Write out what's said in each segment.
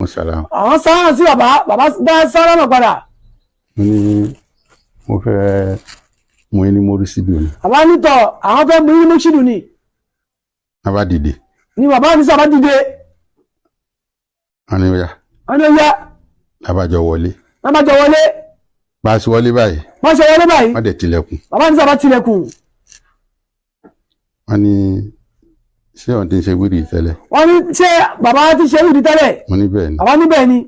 Salam. Àwọn sálámà sí bàbá, bàbá dá sálámà padà. Mo ní mo fẹ́ mo ní mo rí síbi òní. Bàbá nítọ̀ àwọn fẹ́ mú yín mú ni. Wọ́n bá dìde. Ni bàbá ní sábà dìde. Wọ́n ní ó yá. Wọ́n ní ó yá. Lábàjọ wọlé. Wọ́n bá jọ wọlé. Bá a ṣe wọlé báyìí. Wọ́n ṣe wọlé báyìí. Wọ́n dẹ̀ tilẹ̀kùn. Bàbá ní sábà tilẹ̀kùn. Wọ́n ní ṣé ọ̀n ti ń ṣe wíìrì tẹ́lẹ̀? Wọ́n ní ṣé bàbá ti ṣe wíìrì tẹ́lẹ̀? Mo ní bẹ́ẹ̀ ni. Bàbá ní bẹ́ẹ̀ ni.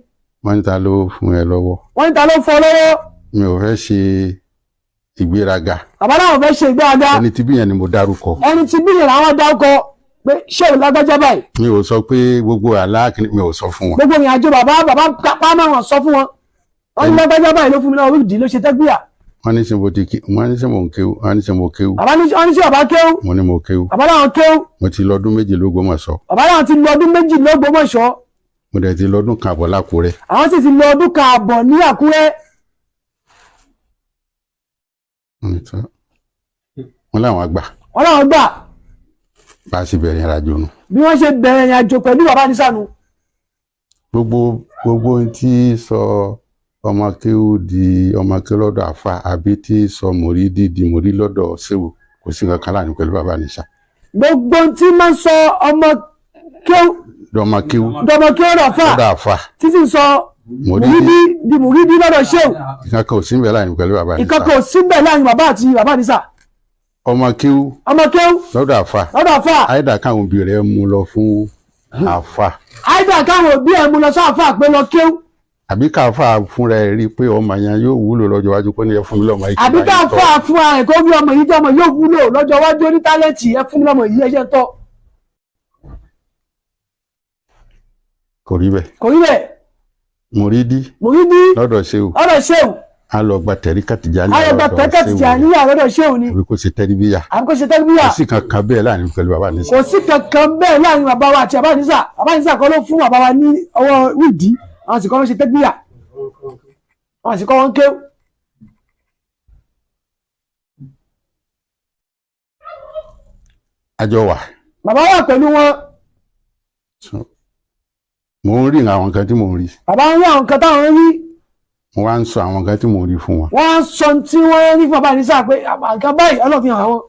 Wọ́n ní ta ló fún ẹ lọ́wọ́? Wọ́n ní ta ló fún ọ lọ́wọ́? Mi ò fẹ́ ṣe ìgbéraga. Bàbá náà fẹ́ ṣe ìgbéraga. Ẹni tí bí yẹn ni mo dárúkọ. Ẹni tí bí yẹn làwọn dárúkọ pé ṣé ò lágbájá báyìí. Mi ò sọ pé gbogbo àlá mi ò sọ fún wọn. Gbogbo ìrìn àjò bàbá bàbá pàmò wọn sọ fún wọn. Wọ́n ní lágbájá báyìí ló fún mi náà wíìdì ló ṣe tẹ́gbìyà. Wọ́n ní ṣe mo ti kí, wọ́n ní ṣe mo ń kéwú, wọ́n ní ṣe mo kéwú. Bàbá ní wọ́n ní ṣe bàbá kéwú. Mo ní mo kéwú. Bàbá náà kéwú. Mo ti lọ ọdún 2 l'Ógbómọ̀ṣọ́. Bàbá náà ti lọ ọdún 2 l'Ógbómọ̀ṣọ́. Mo dẹ̀ ti lọ ọdún kan àbọ̀ l'Ákúrẹ́. Àwọn sì ti lọ ọdún kan àbọ̀ ní Àkúrẹ́. Wọ́n láwọn gbà. Wọ́n láwọn gbà. Bá a ṣe bẹ̀rẹ̀ ìrìnàjò nù. Bí wọ́n ṣe bẹ̀rẹ̀ ìrìnàjò pẹ̀lú bàbá ní sànù. Gbogbo ohun tí sọ ọmọ kéwú di ọmọ kéwú lọ́dọ̀ àfa àbí tí sọ mòrídì di mòrí lọ́dọ̀ ṣéwù kò sí nǹkan kan láàrin pẹ̀lú bàbá ní sà. Gbogbo ohun tí máa ń sọ ọmọ kéwú dọmọ kéwú dọmọ kéwú lọ́dọ̀ àfa títí sọ mòrídì di mòrídì lọ́dọ̀ ṣéwù. Nǹkan kan ò sí níbẹ̀ láàrin pẹ̀lú bàbá ní sà. Nǹkan kan ò sí níbẹ̀ láàrin bàbá àti bàbá ní sà. Ọmọ kéwú ọmọ kéwú lọ́dọ̀ àfa lọ́dọ̀ àfa. Àìdá káwọn òbí rẹ̀ mú lọ fún àfa. Àìdá káwọn òbí ẹ̀ mú lọ sáfà pé lọ kéwú. Àbí káfà fúnra ẹ rí i pé ọmọ yẹn yóò wúlò lọ́jọ́ iwájú kó ní ẹ fún mi lọ́mọ yìí. Àbí káfà fúnra ẹ kó bí ọmọ yìí tí ọmọ yóò wúlò lọ́jọ́ iwájú ní tálẹ́ǹtì ẹ fún mi lọ́mọ yìí ẹ jẹ́ ń tọ́. Kò rí bẹ́ẹ̀. Kò rí bẹ́ẹ̀. Mùrídí. Mùrídí. Lọ́dọ̀ ṣéwù. Lọ́dọ̀ ṣéwù. A lọ gba tẹ̀ríkà Tìjàníyà A lọ gba tẹ̀ríkà Tìjàníyà lọ́dọ̀ ṣéwù ni. Àbí kò ṣe tẹ́ríbíyà. Àbí kò ṣe tẹ́ríbíyà. Kò sí kankan bẹ́ẹ̀ láàrin pẹ̀lú bàbá Ànísà. Kò sí kankan bẹ́ẹ̀ láàrin bàbá wa àti bàbá Ànísà. Bàbá Ànísà kọ́ ló fún bàbá wa ní ọwọ́ wíìdì. Àwọn sì kọ́ ló ṣe tẹ́gbìyà. Àwọn sì kọ́ wọn kéwú. Àjọ wà. Bàbá wà pẹ̀lú wọn. Mo ń rí àwọn nǹkan tí mo ń rí. Bàbá ń rí àwọn nǹkan táwọn ń rí. Mo wá ń sọ àwọn nǹkan tí mo ń rí fún wọn. Wọ́n á sọ tí wọ́n rí fún bàbá Ànísà pé nǹkan báyìí Ọlọ́run fi hàn wọ́n.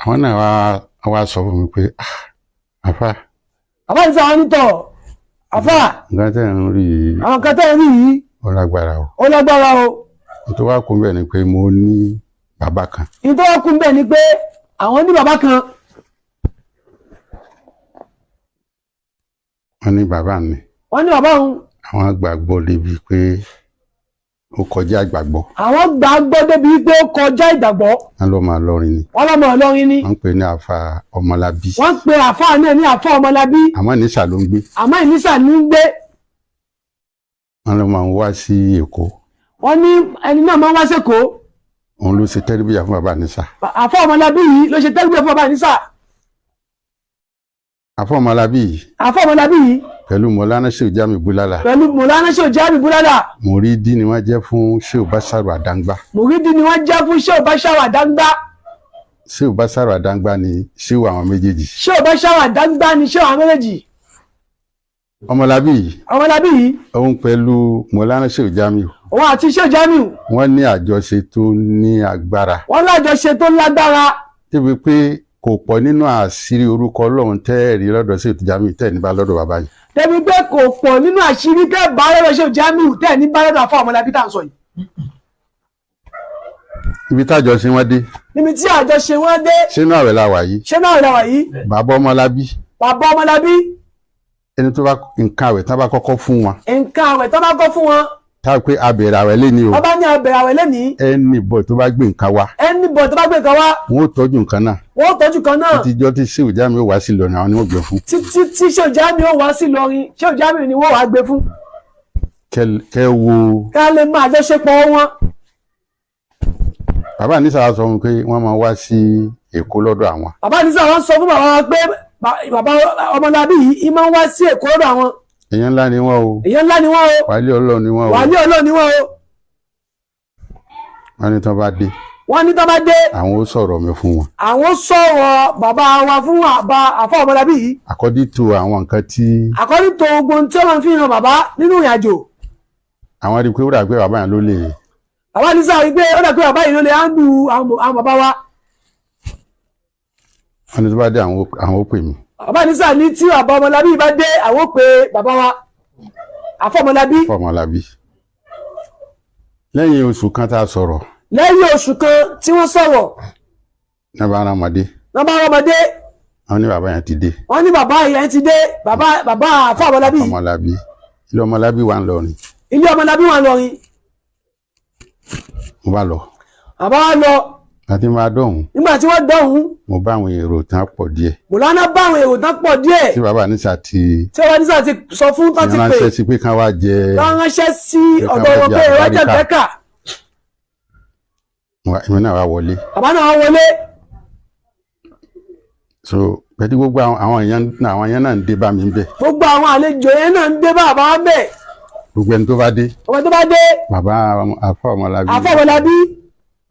Àwọn náà wá sọ fún mi pé àfà. Bàbá Ànísà wọn ní tọ̀ àfà. Nǹkan tẹ́ ń rí yìí. Àwọn nǹkan tẹ́ ń rí yìí. Ó lágbára o. Ó lágbára o. Nítorí wá kún bẹ́ẹ̀ ni pé mo ní bàbá kan. Nítorí wá kún bẹ́ẹ̀ ni pé àwọn ní bàbá kan. Wọ́n ní bàbá mi. Wọ́n ní bàbá òun. Àwọn gbàgbọ́ débi pé ó kọjá ìgbàgbọ́. Àwọn gbàgbọ́ débi pé ó kọjá ìgbàgbọ́. Wọ́n lọ́ máa lọrin ni. Wọ́n lọ́ máa lọrin ni. Wọ́n ń pè ní àfa Ọmọlábí. Wọ́n ń pe àfa náà ní àfa Ọmọlábí. Àmọ́ Ìnísà ló ń gbé. Àmọ́ Ìnísà ló ń gbé. Wọ́n lọ́ máa ń wá sí Èkó. Wọ́n ní ẹni náà máa ń wá sÉkòó. Òun ló ṣe tẹ́rìbíyà fún bàbá Ànísà. Àfa Ọmọlábí yìí ló ṣe tẹ́rìbíyà fún bàbá Ànísà. Àfa Ọmọlábí yìí. Àfa Ọmọlábí yìí. Pẹ̀lú Mọ̀lánà Ṣéhù Jamiu Búlálà. Pẹ̀lú Mọ̀lánà Ṣéhù Jamiu Búlálà. Mùrídí ni wọ́n jẹ́ fún Ṣéhù Báṣárù Àdáńgbá. Mùrídí ni wọ́n jẹ́ fún Ṣéhù Báṣárù Àdáńgbá. Ṣéhù Báṣárù Àdáńgbá ni ṣéhù àwọn méjèèjì. Ṣéhù Báṣárù Àdáńgbá ni ṣéhù àwọn méjèèjì. Ọmọlábí yìí. Ọmọlábí yìí. Òun pẹ̀lú Mọ̀lánà Ṣéhù Jamiu. Òun àti Ṣéhù Jamiu. Wọ́n ní àjọṣe tó ní agbára. Wọ́n lájọṣe tó lágbára. Débi pé kò pọ̀ nínú àṣírí orúkọ Ọlọ́run tẹ́ẹ̀rí lọ́dọ̀ Ṣéhù Jamiu tẹ́ẹ̀ ní bá lọ́dọ̀ bàbá yìí. Débi pé kò pọ̀ nínú àṣírí tẹ́ẹ̀ bá lọ́dọ̀ Ṣéhù Jamiu tẹ́ẹ̀ ní bá lọ́dọ̀ àfọ Ọmọlábí tá à ń sọ yìí. Ibi tájọ ṣe wọ́n dé. Níbi tí àjọṣe wọ́n dé. Ṣé náà rẹ̀ la wà yìí. Ṣé náà rẹ̀ la wà yìí. Bàbá Ọmọlábí. Bàbá Ọmọlábí. Ẹni tó bá nǹkan àwẹ̀ tá bá kọ́kọ́ fún wọn. Nǹkan àwẹ̀ tó bá kọ́ fún wọn. Tá a pé abẹ̀rẹ̀ àwẹ̀ lé ní o. Wọ́n bá ní abẹ̀rẹ̀ àwẹ̀ lé ní. Anybody tó bá gbé nǹkan wá. Anybody tó bá gbé nǹkan wá. Wọ́n ó tọ́jú nǹkan náà. Wọ́n ó tọ́jú kan náà. Títí jọ́ tí Ṣéhù Jamiu wá sí Ìlọrin àwọn ni wọ́n gbé fún. Títí tí Ṣéhù Jamiu wá sí Ìlọrin Ṣéhù Jamiu ni wọ́n wá gbé fún. Kẹ́ wo. Ká lè máa àjọṣepọ̀ wọn. Bàbá Ànísà sọ fún pé wọ́n máa wá sí Èkó lọ́dọ̀ àwọn. Bàbá Ànísà wọ́n sọ fún bàbá wa pé bàbá Ọmọlábí yìí máa ń wá sí Èkó lọ́dọ̀ àwọn. Èèyàn ńlá ni wọ́n o. Èèyàn ńlá ni wọ́n o. Wàlí Ọlọ́run ni wọ́n o. Wàlí Ọlọ́run ni wọ́n o. Wọ́n ní tán bá dé. Wọ́n ní tó bá dé, àwọn ó sọ̀rọ̀ mi fún wọn. Àwọn sọ̀rọ̀ bàbá wa fún àbá àfa ọmọlábí yìí. According to àwọn nǹkan tí According to ogun tí wọ́n fi hàn bàbá nínú ìrìn àjò. Àwọn rí i pé ó dà pé bàbá yẹn ló lè Bàbá ní sáà wípé ó dà pé bàbá yìí ló lè handle àwọn bàbá wa. Wọ́n ní tó bá dé, àwọn ó pè mí. Bàbá ní sáà ní tí bàbá ọmọlábí bá dé, àwọn ó pe bàbá wa àfa ọmọlábí. Fọmọlábí, lẹ́yìn oṣù kan tá a sọ̀rọ̀, Lẹ́yìn oṣù kan tí wọ́n sọ̀rọ̀, náà bá ara ọmọdé, wọ́n bá ọmọdé. Wọ́n ní bàbá yẹn ti dé. Wọ́n ní bàbá yẹn ti dé, bàbá àfa ọmọlábí. Ọmọlábí, ilé ọmọlábí wà ń lọrin. Ilé ọmọlábí wà lọrin. Mo bá lọ. Bàbá wa lọ. Àti máa dọ̀hún, Nígbà tí wọ́n dọ̀hún, mo bá àwọn èrò tán pọ̀ díẹ̀, Mùlánà bá àwọn èrò tán pọ̀ díẹ̀, tí bàbá nísà ti tí wọ́n ní sáà ti sọ fún tán ti pè, ránṣẹ́ sí pé kán wá jẹ. Tán ránṣẹ́ sí Pé ká ọ̀dọ̀ wá wọn jẹ pé ẹ wá jẹ àlùbáríkà. àlùbáríkà. Èmi náà wá wọlé. Bàbá náà wá wọlé. So pẹ̀lú gbogbo àwọn èèyàn náà ń dé bá mi bẹ̀. Gbogbo àwọn àlejò yẹn náà ń dé bá bàbá wa bẹ̀. Gbogbo ẹni tó bá dé, Ọmọ tó bá dé, bàbá àfa ọmọlábí, àfa ọmọlábí,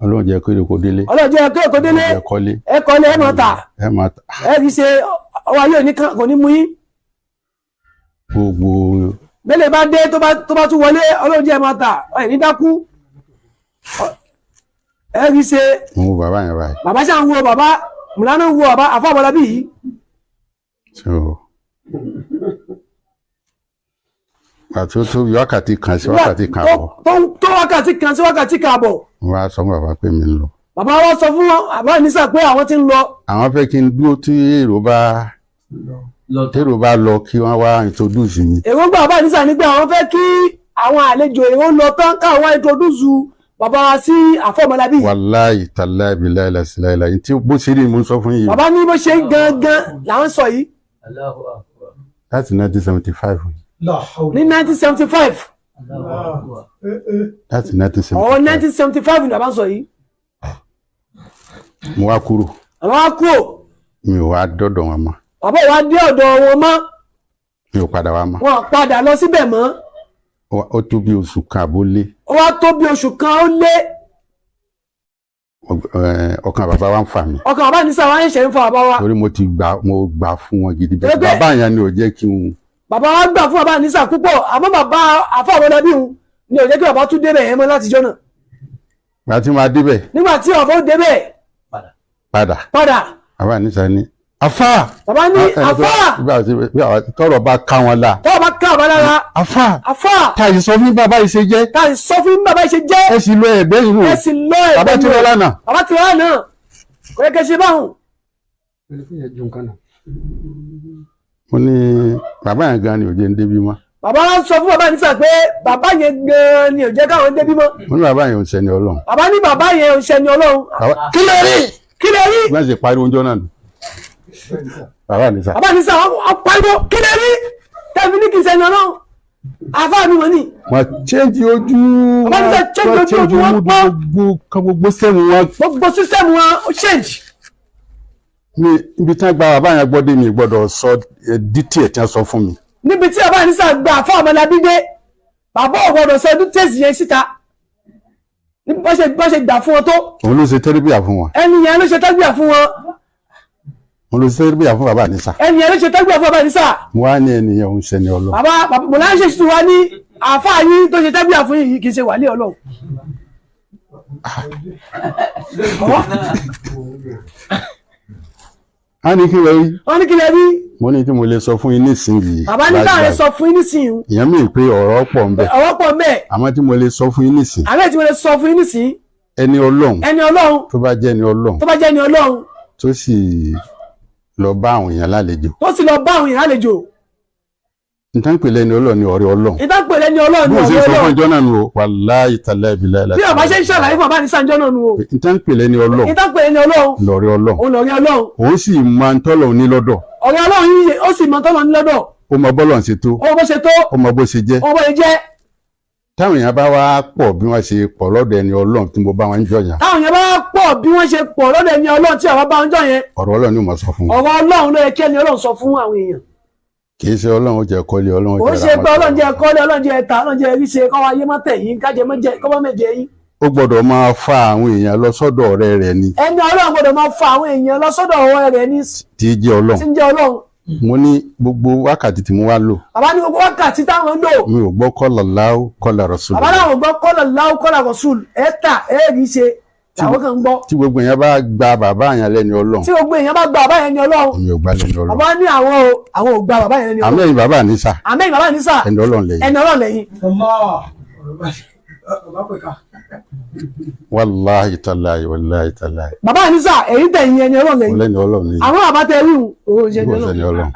Ọlọ́run jẹ́ kéré kó délé. Ọlọ́jọ́ ẹ̀kọ́ èkó délé. Ọlọ́run jẹ́ kọ́lé. Ẹ kọ́lé, ẹ máa tà. Ẹ máa tà. Ẹ fi ṣe ọwọ́ ayé òní kan kò ní mú yín. Gbogbo Bẹ́lẹ̀ bá dé, tó bá tún wọlé, Ọlọ́run jẹ́ ẹ máa tà, ẹ ní dákú, ẹ fi ṣe. Mo wo bàbá yẹn báyìí. Bàbá ṣáà ń wo bàbá Mùlánà, ń wo bàbá àfa ọmọlábí yìí. So àti ó tó bí wákàtí 1 sí wákàtí 1 àbọ̀, Tó wákàtí 1 sí wákàtí 1 àbọ̀, mo wá sọ fún bàbá pé mi ń lọ. Bàbá wa sọ fún bàbá nísà pé àwọn ti ń lọ. Àwọn fẹ́ kí n dúró tí èrò bá tèrò bá lọ, kí wọ́n wá introduce mi. Èròǹgbà bàbá nísà ní pé àwọn fẹ́ kí àwọn àlejò èrò lọ tán, káwọn wá introduce bàbá wa sí àfọmọlábí. Wàláyì tàláì bíláì lásìláìláì tí bó ṣe rí ni mo ń sọ fún yìí. Bàbá ní bó ṣe ń gangan là ń sọ yìí. Allahu Akbar. Láti 1975. La hawla. Ní 1975. Allahu Akbar. Láti Ọ̀rọ̀ 1975. 1975 ni bàbá ń sọ yìí. Mo wá kúrò. Bàbá wa kúrò. Mi ò wá dọ́dọ̀ wọn mọ́. Bàbá wa dé ọ̀dọ̀ wọn mọ́. Mi ò padà wá mọ́. Wọn padà lọ síbẹ̀ mọ́. Ó tó bí oṣù kan àbó lé. Ó wá tó bí oṣù kan ó lé. Ọkàn bàbá wa ń fà mí. Ọkàn bàbá ní sáwọn ẹ̀ṣẹ̀ ń fa bàbá wa. Torí mo ti gbà, mo gbà fún wọn gidi bẹ́ẹ̀. Bàbá yẹn ni ò jẹ́ kí n Bàbá wa gbà fún bàbá nísà púpọ̀, àmọ́ bàbá àfa ọmọlábí òun ni ò jẹ́ kí bàbá tún débẹ̀ yẹn mọ́ látijọ́ náà. Gbà tí mo débẹ̀, Nígbà tí bàbá ó débẹ̀, Padà. Padà. Padà. Bàbá nísà ní afá. Bàbá ní àfà. Tọrọ bá ká wọn la. Tọ́wọ́ bá ká bàbá lára. Afá. Àfà. Tá a sì sọ fún bàbá yìí ṣe jẹ́. Tá a sọ fún bàbá yìí ṣe jẹ́. Ẹ sì lọ ẹ̀gbẹ́ yìí wò. Ẹ sì lọ ẹ̀. Bàbá ti lọ lánàá. Bàbá ti lọ lánàá, kò yẹ kẹ́ ṣe báwọn. Mo ní bàbá yẹn gan ni ò jẹ́ ń débi mọ́. Bàbá wa sọ fún bàbá nísà pé bàbá yẹn gan ni ò jẹ́ káwọn débí mọ́. Mo ní bàbá yẹn ò sẹ́ni Ọlọ́run. Bàbá ní bàbá yẹn ò ṣẹni Ọlọ́run. Kí lè rí? Kí lè rí? Bí wọ́n ṣe pariwo oúnjẹ náà nù. Bàbá nísà. Bàbá nísà wọ́n pariwo, kí lè rí tẹ̀mí ní kì í ṣẹni Ọlọ́run, àfáà mi wọ́n ní. Wọ́n change ojú. Bàbá nísà change ojú, ojú wọn pọ́n. Gbogbo kan, gbogbo sẹ́mu wọn. Gbogbo system wọn ó change. Mi ibi tí wọ́n gba bàbá yẹn gbọ́dọ̀, mi gbọ́dọ̀ sọ detail tí wọ́n sọ fún mi. Níbi tí bàbá nísà gba àfáà ọmọlábí dé, bàbá ò gbọdọ̀ sọ details yẹn síta ní bó ṣe gbà fún wọn tó. Òun ló ṣe tẹ́rẹ́bíà fún wọn. Ẹni yẹn ló ṣe tẹ́gbìyà fún wọn. Òun ló ṣe tẹ́rẹ́bíà fún bàbá nísà. Ẹni yẹn ló ṣe tẹ́gbìyà fún bàbá nísà. Mo wá ní ẹnìyẹn òun ṣẹni Ọlọ́run. Bàbá mọ̀lá ń ṣe tuntun wa ní àáfàá yín tó ṣe tẹ́gbìyà fún yìí kì í ṣe wàlíì Ọlọ́run. Lójú náà. A ní kí lè rí? Wọ́n ní kí lè rí? Mo ní tí mo lè sọ fún yín nísìnyìí. Bàbá ní káàrin sọ fún yín nísìnyí. Ìyẹn mi pé ọ̀rọ̀ pọ̀ ń bẹ. Ọwọ́ pọ̀ mẹ́ẹ̀. Àmọ́ tí mo lè sọ fún yín nísìnyí, Àbẹ́ tí mo lè sọ fún yín nísìnyí, ẹni Ọlọ́run, ẹni Ọlọ́run, tó bá jẹ́ ẹni Ọlọ́run, tó bá jẹ́ ẹni Ọlọ́run, tó sì lọ bá àwọn èèyàn lálejò, tó sì lọ bá àwọn èèyàn lálejò, nǹkan pè lẹ́ni Ọlọ́run ni ọ̀rẹ́ Ọlọ́run. Ìtàpè lẹ́ni Ọlọ́run Bí ni mo ṣe ọ̀rẹ́ sọ fún Ọlọ́run. ìjọ náà nù o, wàláhì tàláhì bíláhì. Bí bàbá ṣe ń ṣàlàyé fún bàbá ní sànjọ́ náà nù o. Nǹkan pè lẹ́ni Ọlọ́run Ìtàpè lẹ́ni Ọlọ́run lọ̀rẹ́ Ọlọ́run. òun lọ̀rẹ́ Ọlọ́run. Òun sì máa ń tọ́lọ̀ ní lọ́dọ̀. Ọ̀rẹ́ Ọlọ́run yìí, ó sì mọ tọ́lọ̀ ní lọ́dọ̀. Ó mọ bọ́lọ̀ ń ṣe tó. Ó mọ bó ṣe tó. Ó mọ bó ṣe jẹ́. Ó mọ bó ṣe jẹ́. Táwọn èèyàn bá wá pọ̀ bí wọ́n ṣe pọ̀ lọ́dọ̀ ẹni Ọlọ́run tí mo bá wọn ń jọyàn, Táwọn yẹn bá pọ̀ bí wọ́n ṣe pọ̀ lọ́dọ̀ ẹni Ọlọ́run tí àwọn bá ń jọ yẹn, ọ̀rọ̀ Ọlọ́run ni mo sọ fún wọn. Ọ̀rọ̀ Ọlọ́run ló yẹ kí ẹni Ọlọ́run sọ fún àwọn èèyàn. Kì í ṣe Ọlọ́run ó jẹ́ kọ́lé, Ọlọ́run ó Kò jẹ́ ń ṣe pé ra mọ́tò. Ọlọ́run jẹ́ kọ́lé, Ọlọ́run jẹ́ ẹ̀ta, Ọlọ́run jẹ́ rí ṣe, kọ́wọ́ ayé má tẹ̀ yín, kájẹ mọ́jẹ kọ́wọ́ mẹ́jẹ yín. Ó gbọ́dọ̀ máa fa àwọn èèyàn lọ sọ́dọ̀ ọ̀rẹ́ rẹ̀ ni. Ẹni Ọlọ́run gbọ́dọ̀ máa fa àwọn èèyàn lọ sọ́dọ̀ ọ̀rẹ́ rẹ̀ ní tí í jẹ́ Ọlọ́run. Tí ń jẹ́ Ọlọ́run. Mo ní gbogbo wákàtí tí mo wá lò, Bàbá ní gbogbo wákàtí táwọn ń lò, mi ò gbọ́ kọ́là láwù kọ́là rọ̀ṣùlù. Bàbá láwọn gbọ́ kọ́là láwù kọ́là rọ̀ṣùl, ẹ̀ẹ́ta ẹ̀ẹ́rì ṣe làwọn kan ń gbọ́. Tí gbogbo èèyàn bá gba bàbá yẹn lẹ́ni Ọlọ́run, Tí gbogbo èèyàn bá gba bàbá yẹn ní Ọlọ́run, mi ò gbà lẹ́ni Ọlọ́run. Bàbá ní àwọn ò àwọn ò gba bàbá yẹn ní Àmọ́ Ọlọ́run. ẹ̀yin bàbá ní sà, Àmọ́ ẹ̀yin bàbá ní sà, ẹni Ọlọ́run lẹ́yìn. Ẹni Ọlọ́run lẹ́yìn. Wàláhì tàláhì, wàláhì tàláhì. Bàbá ní sà, ẹ̀yin tẹ̀yìn ẹni Ọlọ́run lẹ́yìn. Lẹ́ni Ọlọ́run lẹ́yìn. Àwọn bàbá tẹ rí òun ṣe ẹni Bó Ọlọ́run. sẹ́ni Ọlọ́run.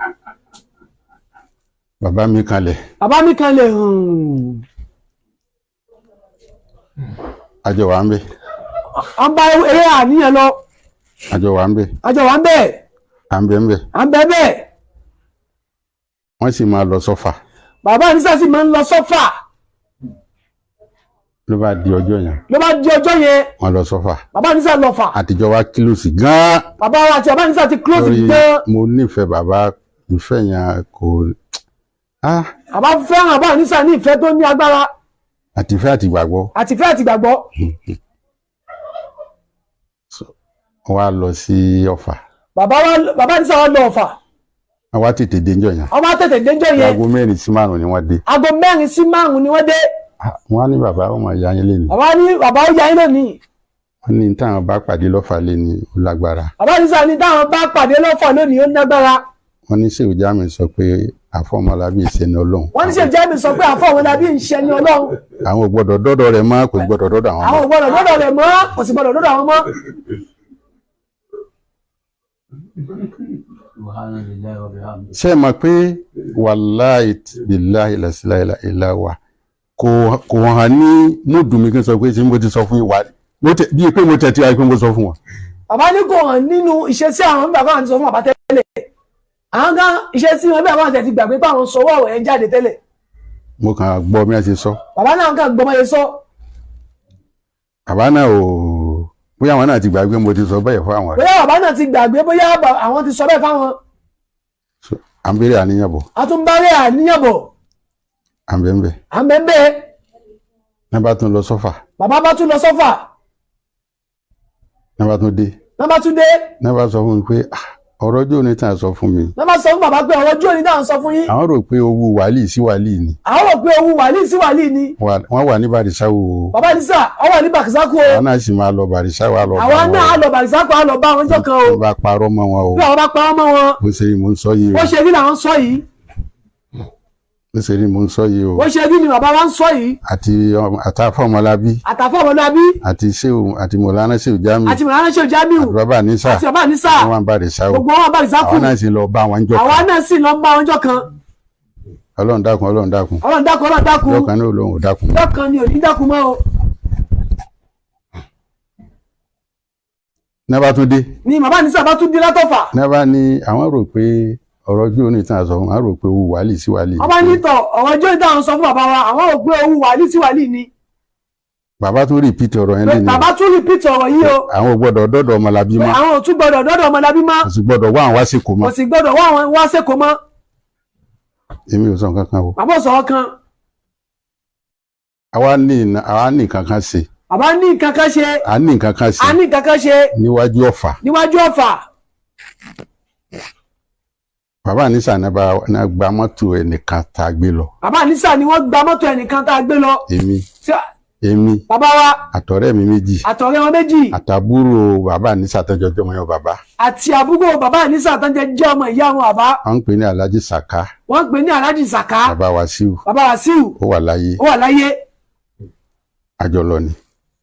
Bàbá mi kalẹ̀. Bàbá mi kan lè Àjọ wà ń bẹ̀. À ń bá eré àníyàn lọ. Àjọ wà ń bẹ̀. Àjọ wà ń bẹ̀. À ń bẹ̀ ń bẹ̀. À ń bẹ̀ bẹ́ẹ̀. Wọ́n sì máa lọ sọ́fà. Bàbá ní sà sì máa ń lọ sọ́fà. Ló bá di ọjọ́ yẹn. Ló bá di ọjọ́ yẹn. Wọ́n lọ sọ́fà. Bàbá ní sà lọ fà. Àtijọ́ wa kílòsì gan-an. Bàbá wa àti bàbá ní sà ti close Torí gan. mo nífẹ̀ẹ́ bàbá, ìfẹ́ yẹn kò Bàbá fẹ́ràn bàbá ní sà ní ìfẹ́ tó ní agbára. Àtìfẹ́ àti ìgbàgbọ́. Àtìfẹ́ àti ìgbàgbọ́. Wọ́n á lọ sí Ọ̀fà. Bàbá wa, bàbá ní sà wá lọ Ọ̀fà. Wọ́n wá tètè dé ńjọ́ yẹn. Wọ́n bá tètè déjọ́ yẹn. Aago 4 sí 5 ni wọ́n dé. Aago 4 sí 5 ni wọ́n dé. Wọ́n á ní bàbá ọmọ ìyá yín lé ní. Bàbá ní bàbá ó ya yín lónìí. Wọ́n ní táwọn bá pàdé lọ́fà lé ní ó lágbára. Bàbá ní sà ní táwọn bá pàdé lọ́fà lónìí ó lágbára. Wọ́n ní Ṣéwù Jamiu sọ pé àfọmọlábí ìṣẹ́ni Ọlọ́run. Wọ́n ní Ṣéwù Jamiu sọ pé àfọwọ́lábí ń ṣe ni Ọlọ́run. Àwọn ò gbọ́dọ̀ dọ́dọ̀ rẹ̀ mọ́, kò gbọ́dọ̀ dọ́dọ̀ àwọn Àwọn mọ́. ò gbọ́dọ̀ dọ́dọ̀ rẹ̀ mọ́, kò sì gbọ́dọ̀ dọ́dọ̀ àwọn mọ́. Subhanallahi wa bihamdihi. Ṣé ẹ mọ̀ pé wàláì bíláì làṣìláì ìlà wa kò hàn ní múdù mi kí n sọ pé ṣé mo ti sọ fún yín wà bíi pé mo tẹ̀ tí wáyé pé mo sọ fún wọn. Bàbá ní kò hàn nínú ìṣesí àwọn nígbà kan àti sọ fún bàbá tẹ́lẹ̀. Àwọn kan ìṣesí wọn bí àwọn àti gbàgbé pé àwọn sọwọ́ ọ̀rọ̀ yẹn jáde tẹ́lẹ̀. Mo kàn gbọ́ bí wọ́n ṣe sọ. Bàbá náà kàn gbọ́mọ yẹn sọ. Bàbá náà ò bóyá àwọn náà ti gbàgbé mo ti sọ bẹ́ẹ̀ fún àwọn rẹ̀. Bóyá bàbá náà ti gbàgbé, bóyá àwọn ti sọ bẹ́ẹ̀ fáwọn. À ń béèrè àníyàn bọ̀. A tún bá rí àníyàn bọ̀. À ń bẹ̀ ń bẹ̀. À ń bẹ̀ ń bẹ̀. Náà bá tún lọ sọ́fà. Bàbá bá tún lọ sọ́fà. Náà bá tún dé. Náà bá tún dé. Náà bá sọ fún mi pé ọ̀rọ̀ ọjọ́ òní tàn sọ fún mi. Náà bá sọ fún bàbá pé ọ̀rọ̀ ọjọ́ òní tàn sọ fún yín. Àwọn rò pé owó wàlíì sí wàlíì ni. Àwọn rò pé owó wàlíì sí wàlíì ni. Wọ́n wà ní Bàrísáwò o. Bàbá Nísà, wọ́n wà ní Bàrísákù o. Àwọn náà sì máa lọ Bàrísáwò, á lọ bá Àwọn wọn. náà á lọ Bàrísákù, á lọ bá wọn jọ kan o. Wọ́n bá parọ́ mọ́ wọn o. Bí àwọn bá parọ́ mọ́ wọn. Bó ṣe rí mò ń sọ yìí o. Bó ṣe rí làwọn sọ yìí. Bó ṣe rí mò ń sọ yìí o. Bó ṣe rí ni bàbá wa ń sọ yìí. Àti àtàfọ́ ọmọlábí. Àtàfọ́ ọmọlábí. Àti Ṣéwù àti Mọ̀lánà Ṣéwù Jamiu. Àti Mọ̀lánà Ṣéwù Jamiu. Àti bàbá Nísà. Àti bàbá Nísà. Wọ́n wà ní Bàrísáwò. Gbogbo wọn wà Bàrísákù. Àwọn náà sì lọ bá wọn jọ kan. Àwa náà sì lọ bá wọn jọ kan. Ọlọ́run dákun, Ọlọ́run dákun. Ọlọ́run dákun, Ọlọ́run dákun. Lọ́kàn náà lòun ò dákun. Lọ́kàn ni ò ní dákun mọ́ o. Náà bá tún dé. Ni bàbá Nísà bá tún dé látọ̀fà. Náà bá ní àwọn rò pé ọ̀rọ̀ ọjọ́ òní tàn sọ fún àwọn rò pé owó wàlíì sí wàlíì. Wọ́n bá ní tọ̀ ọ̀rọ̀ ọjọ́ òní tàn sọ fún bàbá wa, àwọn rò pé owó wàlíì sí wàlíì ni. Bàbá tún rìpítì ọ̀rọ̀ yẹn lé ní. Bàbá tún rìpítì ọ̀rọ̀ yìí o. Àwọn ò gbọ́dọ̀ dọ́dọ̀ ọmọlábí mọ́. Àwọn ò tún gbọ́dọ̀ dọ́dọ̀ ọmọlábí mọ́. Kò sì gbọ́dọ̀ wá àwọn wá sí kò mọ́. Kò sì gbọ́dọ̀ wá àwọn wá sí kò mọ́. Èmi ò sọ nǹkan kan o. Bàbá ò sọ̀rọ̀ kan. Àwa ní nǹkan kan ṣe. Bàbá ní nǹkan kan ṣe. A ní nǹkan kan ṣe. A ní nǹkan kan ṣe. Níwájú Ọ̀fà. Níwájú Ọ̀fà. Bàbá Nísà náà gba mọ́tò ẹnìkan tá a gbé lọ. Bàbá Nísà ni wọ́n gba mọ́tò ẹnìkan tá a gbé lọ. Èmi. Èmi. Bàbá wa. Àtọ̀rẹ́ mi méjì. Àtọ̀rẹ́ wọn méjì. Àtàbúrò bàbá Nísà tọ́jọ́ jọmọ yẹn bàbá. Àti àbúrò bàbá Nísà tọ́jọ́ jẹ́ ọmọ ìyá wọn bàbá. Wọ́n ń pè ní Alhaji Saka. Wọ́n ń pè ní Alhaji Saka. Bàbá Wàsíù. Bàbá Wàsíù. Ó wà láyé. Ó wà láyé. Àjọ lọ ni.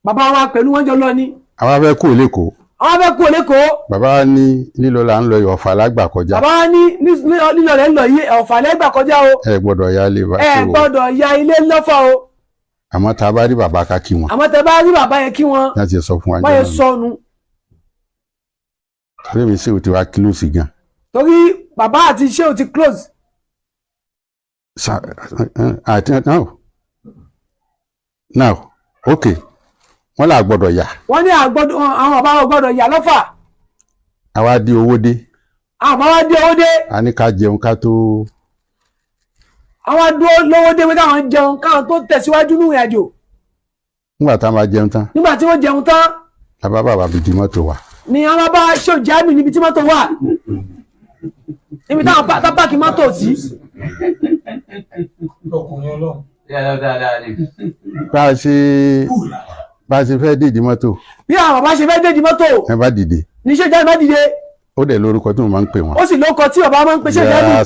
Bàbá wa pẹ̀lú wọn jọ lọ ni. Àwa fẹ́ kú lÉkòó. Àwọn fẹ́ kú lÉkòó. Bàbá ní lílọ là ń lọ Ọ̀fà lágbà kọjá. Bàbá ní lílọ rẹ̀ ń lọ yìí Ọ̀fà lẹ́gbà kọjá o. Ẹ gbọ́dọ̀ ya ilé wa. Ẹ gbọ́dọ̀ ya ilé lọ́fà o. Àmọ́ tá a bá rí bàbá ká kí wọn. Àmọ́ tá a bá rí bàbá yẹn kí wọn. Láti sọ fún wa jọ náà. Wọ́n yẹn sọnù. Torí mi ṣé o ti wá close gan. Torí bàbá àti ṣé o ti close. Àti now okay wọ́n là gbọ́dọ̀ yà. Wọ́n ní àwọn bàbá wọn gbọ́dọ̀ yà lọ́fà. Àwa dé owó dé. Àwọn bàbá wa dé owó dé. A ní ká jẹun ká tó. Àwọn dúró lówó dé pé káwọn jẹun káwọn tó tẹ̀síwájú nínú ìrìnàjò. Nígbà tá a máa jẹun tán, Nígbà tí wọ́n jẹun tán, la bá bàbá bi di mọ́tò wa. Ni wọ́n bá Shehu Jamiu níbi tí mọ́tò wà, níbi táwọn tá páàkì mọ́tò sí. Ọkùnrin Ọlọ́run. Yàrá dáadáa ni. Bá a ṣe fẹ́ dìde mọ́tò, Bí àwọn bàbá ṣe fẹ́ dé di mọ́tò, ẹ bá dìde, ní Shehu Jamiu bá dìde. Ó dẹ̀ lórúkọ tí mo máa ń pè wọ́n. Ó sì lóko tí bàbá máa ń pè Shehu Jamiu. Yá.